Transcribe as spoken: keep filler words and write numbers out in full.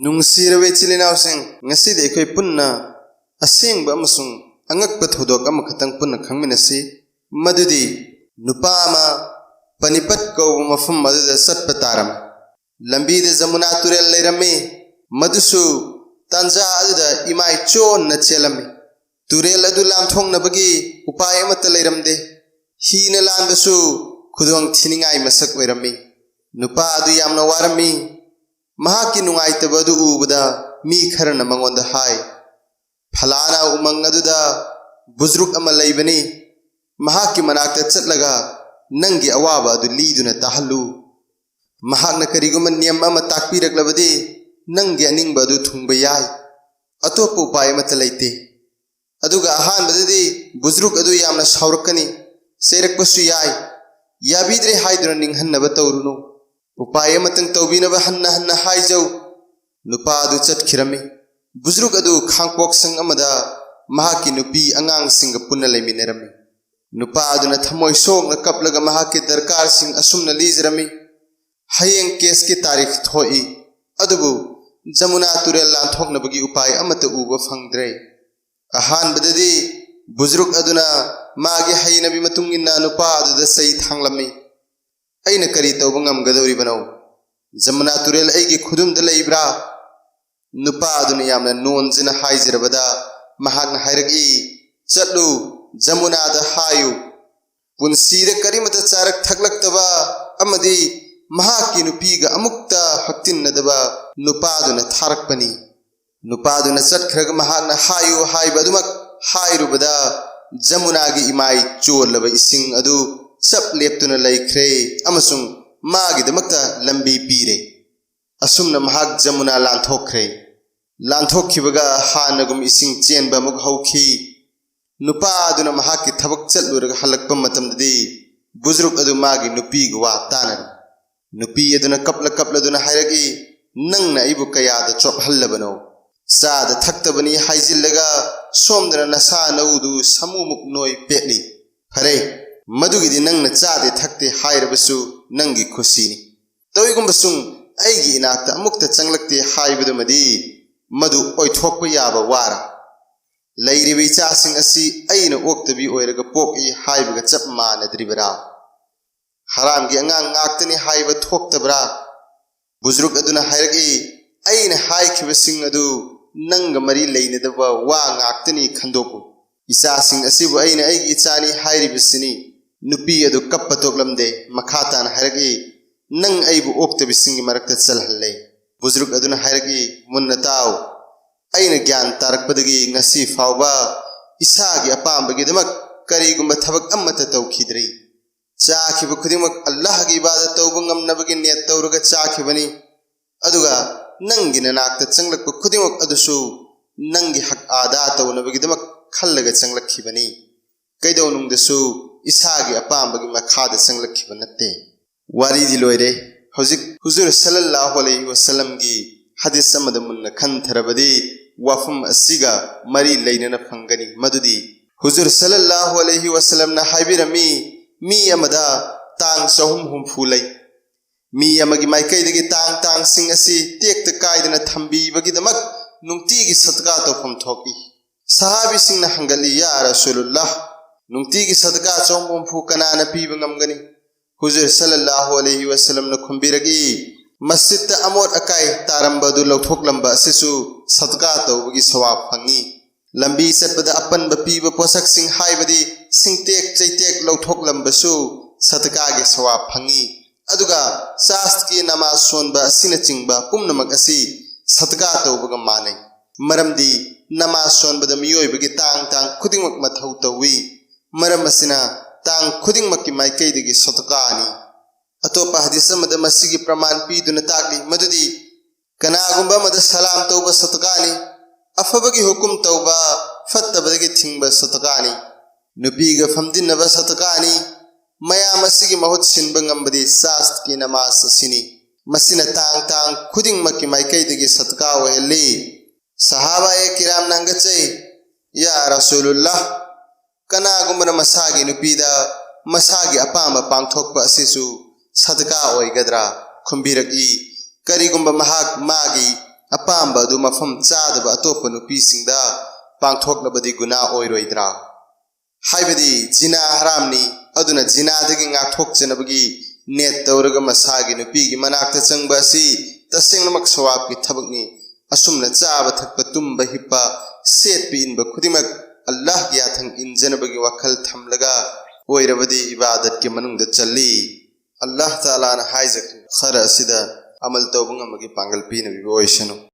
ꯅꯨꯡꯁꯤꯔꯕ ꯏꯆꯤꯜ ꯏꯅꯥꯎꯁꯤꯡ, ꯉꯁꯤꯗꯤ ꯑꯩꯈꯣꯏ ꯄꯨꯟꯅ ꯑꯁꯦꯡꯕ ꯑꯃꯁꯨꯡ ꯑꯉꯛꯄ ꯊꯧꯗꯣꯛ ꯑꯃꯈꯛꯇꯪ ꯄꯨꯟꯅ ꯈꯪꯃꯤꯟꯅꯁꯤ꯫ ꯃꯗꯨꯗꯤ ꯅꯨꯄꯥ ꯑꯃ ꯄꯅꯤꯄꯠ ꯀꯧꯕ ꯃꯐꯝ ꯑꯗꯨꯗ ꯆꯠꯄ ꯇꯥꯔꯝꯃꯤ꯫ ꯂꯝꯕꯤꯗ ꯖꯃꯨꯅꯥ ꯇꯨꯔꯦꯜ ꯂꯩꯔꯝꯃꯤ꯫ ꯃꯗꯨꯁꯨ ꯇꯥꯟꯖꯥ ꯑꯗꯨꯗ ꯏꯃꯥꯏ ꯆꯣꯟꯅ ꯆꯦꯜꯂꯝꯃꯤ꯫ ꯇꯨꯔꯦꯜ ꯑꯗꯨ ꯂꯥꯟꯊꯣꯛꯅꯕꯒꯤ ꯎꯄꯥꯏ ꯑꯃꯠꯇ ꯂꯩꯔꯝꯗꯦ꯫ ꯍꯤꯅ ꯂꯥꯟꯕꯁꯨ ꯈꯨꯗꯣꯡ ꯊꯤꯅꯤꯡꯉꯥꯏ ꯃꯁꯛ ꯑꯣꯏꯔꯝꯃꯤ꯫ ꯅꯨꯄꯥ ꯑꯗꯨ ꯌꯥꯝꯅ ꯋꯥꯔꯝꯃꯤ꯫ ꯃꯍꯥꯛꯀꯤ ꯅꯨꯡꯉꯥꯏꯇꯕ ꯑꯗꯨ ꯎꯕꯗ ꯃꯤ ꯈꯔꯅ ꯃꯉꯣꯟꯗ ꯍꯥꯏ, "ꯐꯂꯥꯅ ꯎꯃꯪ ꯑꯗꯨꯗ ꯕꯨꯖ꯭ꯔꯨꯛ ꯑꯃ ꯂꯩꯕꯅꯤ꯫ ꯃꯍꯥꯛꯀꯤ ꯃꯅꯥꯛꯇ ꯆꯠꯂꯒ ꯅꯪꯒꯤ ꯑꯋꯥꯕ ꯑꯗꯨ ꯂꯤꯗꯨꯅ ꯇꯥꯍꯜꯂꯨ꯫ ꯃꯍꯥꯛꯅ ꯀꯔꯤꯒꯨꯝꯕ ꯅꯤꯌꯝ ꯑꯃ ꯇꯥꯛꯄꯤꯔꯛꯂꯕꯗꯤ ꯅꯪꯒꯤ ꯑꯅꯤꯡꯕ ꯑꯗꯨ ꯊꯨꯡꯕ ꯌꯥꯏ꯫ ꯑꯇꯣꯞꯄ ꯎꯄꯥꯏ ꯑꯃꯠꯇ ꯂꯩꯇꯦ꯫ ꯑꯗꯨꯒ ꯑꯍꯥꯟꯕꯗꯗꯤ ꯕꯨꯖ꯭ꯔꯨꯛ ꯑꯗꯨ ꯌꯥꯝꯅ ꯁꯥꯎꯔꯛꯀꯅꯤ, ꯆꯩꯔꯛꯄꯁꯨ ꯌꯥꯏ꯫ ꯌꯥꯕꯤꯗ꯭ꯔꯦ ꯍꯥꯏꯗꯨꯅ ꯅꯤꯡꯍꯟꯅꯕ ꯇꯧꯔꯨꯅꯨ꯫ ꯎꯄꯥꯏ ꯑꯃꯇꯪ ꯇꯧꯕꯤꯅꯕ ꯍꯟꯅ ꯍꯟꯅ ꯍꯥꯏꯖꯧ꯫" ꯅꯨꯄꯥ ꯑꯗꯨ ꯆꯠꯈꯤꯔꯝꯃꯤ꯫ ꯕꯨꯖ꯭ꯔꯨꯛ ꯑꯗꯨ ꯈꯥꯡꯄꯣꯛꯁꯪ ꯑꯃꯗ ꯃꯍꯥꯛꯀꯤ ꯅꯨꯄꯤ ꯑꯉꯥꯡꯁꯤꯡꯒ ꯄꯨꯟꯅ ꯂꯩꯃꯤꯟꯅꯔꯝꯃꯤ꯫ ꯅꯨꯄꯥ ꯑꯗꯨꯅ ꯊꯃꯣꯏ ꯁꯣꯛꯅ ꯀꯞꯂꯒ ꯃꯍꯥꯛꯀꯤ ꯗꯔꯀꯥꯔꯁꯤꯡ ꯑꯁꯨꯝꯅ ꯂꯤꯖꯔꯝꯃꯤ, "ꯍꯌꯦꯡ ꯀꯦꯁꯀꯤ ꯇꯥꯔꯤꯈ ꯊꯣꯛꯏ, ꯑꯗꯨꯕꯨ ꯖꯃꯨꯅꯥ ꯇꯨꯔꯦꯜ ꯂꯥꯟꯊꯣꯛꯅꯕꯒꯤ ꯎꯄꯥꯏ ꯑꯃꯠꯇ ꯎꯕ ꯐꯪꯗ꯭ꯔꯦ꯫ ꯑꯍꯥꯟꯕꯗꯗꯤ ꯕꯨꯖ꯭ꯔꯨꯛ ꯑꯗꯨꯅ ꯃꯥꯒꯤ ꯍꯩꯅꯕꯤ ꯃꯇꯨꯡ ꯏꯟꯅ ꯅꯨꯄꯥ ꯑꯗꯨꯗ ꯆꯩ ꯊꯥꯡꯂꯝꯃꯤ꯫ ꯑꯩꯅ ꯀꯔꯤ ꯇꯧꯕ ꯉꯝꯒꯗꯧꯔꯤꯕꯅꯣ? ꯖꯃꯨꯅꯥ ꯇꯨꯔꯦꯜ ꯑꯩꯒꯤ ꯈꯨꯗꯨꯝꯗ ꯂꯩꯕ꯭ꯔꯥ?" ꯅꯨꯄꯥ ꯑꯗꯨꯅ ꯌꯥꯝꯅ ꯅꯣꯟꯖꯅ ꯍꯥꯏꯖꯔꯕꯗ ꯃꯍꯥꯛꯅ ꯍꯥꯏꯔꯛꯏ, "ꯆꯠꯂꯨ, ꯖꯃꯨꯅꯥꯗ ꯍꯥꯏꯌꯨ, ꯄꯨꯟꯁꯤꯗ ꯀꯔꯤꯃꯇ ꯆꯥꯔꯛ ꯊꯛꯂꯛꯇꯕ ꯑꯃꯗꯤ ꯃꯍꯥꯛꯀꯤ ꯅꯨꯄꯤꯒ ꯑꯃꯨꯛꯇ ꯍꯛꯇꯤꯟꯅꯗꯕ ꯅꯨꯄꯥꯗꯨꯅ ꯊꯥꯔꯛꯄꯅꯤ꯫" ꯅꯨꯄꯥꯗꯨꯅ ꯆꯠꯈ꯭ꯔꯒ ꯃꯍꯥꯛꯅ ꯍꯥꯏꯌꯨ ꯍꯥꯏꯕ ꯑꯗꯨꯃꯛ ꯍꯥꯏꯔꯨꯕꯗ ꯖꯃꯨꯅꯥꯒꯤ ꯏꯃꯥꯏ ꯆꯣꯜꯂꯕ ꯏꯁꯤꯡ ꯑꯗꯨ ꯆꯞ ꯂꯦꯞꯇꯨꯅ ꯂꯩꯈ꯭ꯔꯦ ꯑꯃꯁꯨꯡ ꯃꯥꯒꯤꯗꯃꯛꯇ ꯂꯝꯕꯤ ꯄꯤꯔꯦ꯫ ꯑꯁꯨꯝꯅ ꯃꯍꯥꯛ ꯖꯃꯨꯅꯥ ꯂꯥꯟꯊꯣꯛꯈ꯭ꯔꯦ꯫ ꯂꯥꯟꯊꯣꯛꯈꯤꯕꯒ ꯍꯥꯟꯅꯒꯨꯝ ꯏꯁꯤꯡ ꯆꯦꯟꯕ ꯑꯃꯨꯛ ꯍꯧꯈꯤ꯫ ꯅꯨꯄꯥ ꯑꯗꯨꯅ ꯃꯍꯥꯛꯀꯤ ꯊꯕꯛ ꯆꯠꯂꯨꯔꯒ ꯍꯜꯂꯛꯄ ꯃꯇꯝꯗꯗꯤ ꯕꯨꯖ꯭ꯔꯨꯛ ꯑꯗꯨ ꯃꯥꯒꯤ ꯅꯨꯄꯤꯒ ꯋꯥ ꯇꯥꯅꯔꯤ꯫ ꯅꯨꯄꯤ ꯑꯗꯨꯅ ꯀꯞꯂ ꯀꯞꯂꯗꯨꯅ ꯍꯥꯏꯔꯛꯏ, "ꯅꯪꯅ ꯑꯩꯕꯨ ꯀꯌꯥꯗ ꯆꯣꯞꯍꯜꯂꯕꯅꯣ? ꯆꯥꯗ ꯊꯛꯇꯕꯅꯤ ꯍꯥꯏꯖꯤꯜꯂꯒ ꯁꯣꯝꯗꯅ ꯅꯁꯥ ꯅꯧꯗꯨ ꯁꯥꯃꯨꯃꯨꯛ ꯅꯣꯏ ꯄꯦꯠꯂꯤ꯫ ꯐꯔꯦ, ꯃꯗꯨꯒꯤꯗꯤ ꯅꯪꯅ ꯆꯥꯗꯦ ꯊꯛꯇꯦ ꯍꯥꯏꯔꯕꯁꯨ ꯅꯪꯒꯤ ꯈꯨꯁꯤꯅꯤ꯫ ꯇꯧꯏꯒꯨꯝꯕꯁꯨꯡ ꯑꯩꯒꯤ ꯏꯅꯥꯛꯇ ꯑꯃꯨꯛꯇ ꯆꯪꯂꯛꯇꯦ ꯍꯥꯏꯕꯗꯨꯃꯗꯤ ꯃꯗꯨ ꯑꯣꯏꯊꯣꯛꯄ ꯌꯥꯕ ꯋꯥꯔ? ꯂꯩꯔꯤꯕ ꯏꯆꯥꯁꯤꯡ ꯑꯁꯤ ꯑꯩꯅ ꯑꯣꯛꯇꯕꯤ ꯑꯣꯏꯔꯒ ꯄꯣꯛꯏ ꯍꯥꯏꯕꯒ ꯆꯞ ꯃꯥꯟꯅꯗ꯭ꯔꯤꯕꯔꯥ? ꯍꯔꯥꯝꯒꯤ ꯑꯉꯥꯡ ꯉꯥꯛꯇꯅꯤ ꯍꯥꯏꯕ ꯊꯣꯛꯇꯕ꯭ꯔꯥ? ꯕꯨꯖ꯭ꯔꯨꯛ ꯑꯗꯨꯅ ꯍꯥꯏꯔꯛꯏ, "ꯑꯩꯅ ꯍꯥꯏꯈꯤꯕꯁꯤꯡ ꯑꯗꯨ ꯅꯪꯒ ꯃꯔꯤ ꯂꯩꯅꯗꯕ ꯋꯥ ꯉꯥꯛꯇꯅꯤ ꯈꯟꯗꯣꯛꯎ꯫ ꯏꯆꯥꯁꯤꯡ ꯑꯁꯤꯕꯨ ꯑꯩꯅ ꯑꯩꯒꯤ ꯏꯆꯥꯅꯤ ꯍꯥꯏꯔꯤꯕꯁꯤꯅꯤ꯫" ꯅꯨꯄꯤ ꯑꯗꯨ ꯀꯞꯄ ꯇꯣꯛꯂꯝꯗꯦ꯫ ꯃꯈꯥ ꯇꯥꯅ ꯍꯥꯏꯔꯛꯏ, "ꯅꯪ ꯑꯩꯕꯨ ꯑꯣꯛꯇꯕꯤꯁꯤꯡꯒꯤ ꯃꯔꯛꯇ ꯆꯜꯍꯜꯂꯦ꯫" ꯕꯨꯖ꯭ꯔꯨꯛ ꯑꯗꯨꯅ ꯍꯥꯏꯔꯛꯏ, "ꯃꯨꯟꯅ ꯇꯥꯎ, ꯑꯩꯅ ꯒ꯭ꯌꯥꯟ ꯇꯥꯔꯛꯄꯗꯒꯤ ꯉꯁꯤ ꯐꯥꯎꯕ ꯏꯁꯥꯒꯤ ꯑꯄꯥꯝꯕꯒꯤꯗꯃꯛ ꯀꯔꯤꯒꯨꯝꯕ ꯊꯕꯛ ꯑꯃꯠꯇ ꯇꯧꯈꯤꯗ꯭ꯔꯤ꯫ ꯆꯥꯈꯤꯕ ꯈꯨꯗꯤꯡꯃꯛ ꯑꯜꯂꯥꯍꯒꯤ ꯏꯕꯥꯗꯠ ꯇꯧꯕ ꯉꯝꯅꯕꯒꯤ ꯅꯤꯌꯠ ꯇꯧꯔꯒ ꯆꯥꯈꯤꯕꯅꯤ꯫ ꯑꯗꯨꯒ ꯅꯪꯒꯤ ꯅꯅꯥꯛꯇ ꯆꯪꯂꯛꯄ ꯈꯨꯗꯤꯡꯃꯛ ꯑꯗꯨꯁꯨ ꯅꯪꯒꯤ ꯍꯛ ꯑꯗꯥ ꯇꯧꯅꯕꯒꯤꯗꯃꯛ ꯈꯜꯂꯒ ꯆꯪꯂꯛꯈꯤꯕꯅꯤ꯫ ꯀꯩꯗꯧꯅꯨꯡꯗꯁꯨ ꯏꯁꯥꯒꯤ ꯑꯄꯥꯝꯕꯒꯤ ꯃꯈꯥꯗ ꯆꯪꯂꯛꯈꯤꯕ ꯅꯠꯇꯦ꯫" ꯋꯥꯔꯤꯗꯤ ꯂꯣꯏꯔꯦ꯫ ꯍꯧꯖꯤꯛ ꯍꯨꯖꯨꯔ ꯁꯜꯂꯜꯂꯥꯍꯨ ꯑꯂꯩꯍꯤ ꯋꯁꯜꯂꯝꯒꯤ ꯍꯗꯤꯁ ꯑꯃꯗ ꯃꯨꯟꯅ ꯈꯟꯊꯔꯕꯗꯤ ꯋꯥꯐꯝ ꯑꯁꯤꯒ ꯃꯔꯤ ꯂꯩꯅꯅ ꯐꯪꯒꯅꯤ꯫ ꯃꯗꯨꯗꯤ ꯍꯨꯖꯨꯔ ꯁꯜꯂꯜꯂꯥꯍꯨ ꯑꯂꯩꯍꯤ ꯋꯁꯜꯂꯝꯅ ꯍꯥꯏꯕꯤꯔꯝꯃꯤ, "ꯃꯤ ꯑꯃꯗ ꯇꯥꯡ ꯆꯍꯨꯝ ꯍꯨꯝꯐꯨ ꯂꯩ꯫ ꯃꯤ ꯑꯃꯒꯤ ꯃꯥꯏꯀꯩꯗꯒꯤ ꯇꯥꯡ ꯇꯥꯡꯁꯤꯡ ꯑꯁꯤ ꯇꯦꯛꯇ ꯀꯥꯏꯗꯅ ꯊꯝꯕꯤꯕꯒꯤꯗꯃꯛ ꯅꯨꯡꯇꯤꯒꯤ ꯁꯗꯀꯥ ꯇꯧꯐꯝ ꯊꯣꯛꯏ꯫" ꯁꯍꯥꯕꯤꯁꯤꯡꯅ ꯍꯪꯒꯠꯂꯤ, "ꯌꯥ ꯔꯁꯨꯂꯨꯜꯂꯥꯍ, ꯅꯨꯡꯇꯤꯒꯤ ꯁꯗꯀꯥ ꯆꯍꯨꯝ ꯍꯨꯝꯐꯨ ꯀꯅꯥꯅ ꯄꯤꯕ ꯉꯝꯒꯅꯤ?" ꯍꯨꯖꯨꯔ ꯁꯜꯂꯜꯂꯥꯍꯨ ꯑꯂꯩꯍꯤ ꯋꯁꯜꯂꯝꯅ ꯈꯨꯝꯕꯤꯔꯛꯏ, "ꯃꯁꯖꯤꯗꯇ ꯑꯃꯣꯠ ꯑꯀꯥꯏ ꯇꯥꯔꯝꯕ ꯑꯗꯨ ꯂꯧꯊꯣꯛꯂꯝꯕ ꯑꯁꯤꯁꯨ ꯁꯗꯀꯥ ꯇꯧꯕꯒꯤ ꯁꯋꯥꯕ ꯐꯪꯏ꯫ ꯂꯝꯕꯤ ꯆꯠꯄꯗ ꯑꯄꯟꯕ ꯄꯤꯕ ꯄꯣꯠꯁꯛꯁꯤꯡ, ꯍꯥꯏꯕꯗꯤ ꯁꯤꯡꯇꯦꯛ ꯆꯩꯇꯦꯛ ꯂꯧꯊꯣꯛꯂꯝꯕꯁꯨ ꯁꯗꯀꯥꯒꯤ ꯁꯋꯥꯕ ꯐꯪꯏ꯫ ꯑꯗꯨꯒ ꯆꯥꯁꯠꯀꯤ ꯅꯃꯥꯖ ꯁꯣꯟꯕ ꯑꯁꯤꯅꯆꯤꯡꯕ ꯄꯨꯝꯅꯃꯛ ꯑꯁꯤ ꯁꯗꯀꯥ ꯇꯧꯕꯒ ꯃꯥꯟꯅꯩ꯫ ꯃꯔꯝꯗꯤ ꯅꯃꯥꯖ ꯁꯣꯟꯕꯗ ꯃꯤꯑꯣꯏꯕꯒꯤ ꯇꯥꯡ ꯇꯥꯡ ꯈꯨꯗꯤꯡꯃꯛ ꯃꯊꯧ ꯇꯧꯏ꯫ ꯃꯔꯝ ꯑꯁꯤꯅ ꯇꯥꯡ ꯈꯨꯗꯤꯡꯃꯛꯀꯤ ꯃꯥꯏꯀꯩꯗꯒꯤ ꯁꯗꯀꯥꯅꯤ꯫" ꯑꯇꯣꯞꯄ ꯍꯗꯤꯁ ꯑꯃꯗ ꯃꯁꯤꯒꯤ ꯄ꯭ꯔꯃꯥꯟ ꯄꯤꯗꯨꯅ ꯇꯥꯛꯂꯤ, ꯃꯗꯨꯗꯤ ꯀꯅꯥꯒꯨꯝꯕ ꯑꯃꯗ ꯁꯂꯥꯝ ꯇꯧꯕ ꯁꯗꯀꯥꯅꯤ, ꯑꯐꯕꯒꯤ ꯍꯨꯀꯨꯝ ꯇꯧꯕ, ꯐꯠꯇꯕꯗꯒꯤ ꯊꯤꯡꯕ ꯁꯗꯀꯥꯅꯤ, ꯅꯨꯄꯤꯒ ꯐꯝꯖꯤꯟꯅꯕ ꯁꯗꯀꯥꯅꯤ꯫ ꯃꯌꯥꯝ ꯑꯁꯤꯒꯤ ꯃꯍꯨꯠ ꯁꯤꯟꯕ ꯉꯝꯕꯗꯤ ꯆꯥꯁꯠꯀꯤ ꯅꯃꯥꯖ ꯑꯁꯤꯅꯤ꯫ ꯃꯁꯤꯅ ꯇꯥꯡ ꯇꯥꯡ ꯈꯨꯗꯤꯡꯃꯛꯀꯤ ꯃꯥꯏꯀꯩꯗꯒꯤ ꯁꯗꯀꯥ ꯑꯣꯏꯍꯜꯂꯤ꯫ ꯁꯍꯥꯕꯥꯌꯦ ꯀꯤꯔꯥꯝꯅ ꯍꯪꯒꯠꯆꯩ, "ꯌꯥ ꯔꯁꯨꯂꯨꯜꯂꯥꯍ, ꯀꯅꯥꯒꯨꯝꯕꯅ ꯃꯁꯥꯒꯤ ꯅꯨꯄꯤꯗ ꯃꯁꯥꯒꯤ ꯑꯄꯥꯝꯕ ꯄꯥꯡꯊꯣꯛꯄ ꯑꯁꯤꯁꯨ ꯁꯗꯀꯥ ꯑꯣꯏꯒꯗ꯭ꯔꯥ?" ꯈꯨꯝꯕꯤꯔꯛꯏ, ꯀꯔꯤꯒꯨꯝꯕ ꯃꯍꯥꯛ ꯃꯥꯒꯤ ꯑꯄꯥꯝꯕ ꯑꯗꯨ ꯃꯐꯝ ꯆꯥꯗꯕ ꯑꯇꯣꯞꯄ ꯅꯨꯄꯤꯁꯤꯡꯗ ꯄꯥꯡꯊꯣꯛꯂꯕꯗꯤ ꯒꯨꯅꯥ ꯑꯣꯏꯔꯣꯏꯗ꯭ꯔꯥ? ꯍꯥꯏꯕꯗꯤ ꯖꯤꯅꯥ ꯍꯔꯥꯝꯅꯤ, ꯑꯗꯨꯅ ꯖꯤꯅꯥꯗꯒꯤ ꯉꯥꯛꯊꯣꯛꯆꯅꯕꯒꯤ ꯅꯦꯠ ꯇꯧꯔꯒ ꯃꯁꯥꯒꯤ ꯅꯨꯄꯤꯒꯤ ꯃꯅꯥꯛꯇ ꯆꯪꯕ ꯑꯁꯤ ꯇꯁꯦꯡꯅꯃꯛ ꯁꯋꯥꯕꯀꯤ ꯊꯕꯛꯅꯤ꯫ ꯑꯁꯨꯝꯅ ꯆꯥꯕ, ꯊꯛꯄ, ꯇꯨꯝꯕ, ꯍꯤꯞꯄ, ꯁꯦꯠꯄ, ꯏꯟꯕ ꯈꯨꯗꯤꯡꯃꯛ ꯑꯜꯂꯥꯍꯒꯤ ꯌꯥꯊꯪ ꯏꯟꯖꯅꯕꯒꯤ ꯋꯥꯈꯜ ꯊꯝꯂꯒ ꯑꯣꯏꯔꯕꯗꯤ ꯏꯕꯥꯗꯠꯀꯤ ꯃꯅꯨꯡꯗ ꯆꯜꯂꯤ꯫ ꯑꯜꯂꯥꯍ ꯇꯥꯂꯥꯅ ꯍꯥꯏꯖꯈ꯭ꯔꯦ, ꯈꯔ ꯑꯁꯤꯗ ꯑꯃꯜ ꯇꯧꯕ ꯉꯝꯕꯒꯤ ꯄꯥꯡꯒꯜ ꯄꯤꯅꯕꯤꯕ ꯑꯣꯏꯁꯅꯨ꯫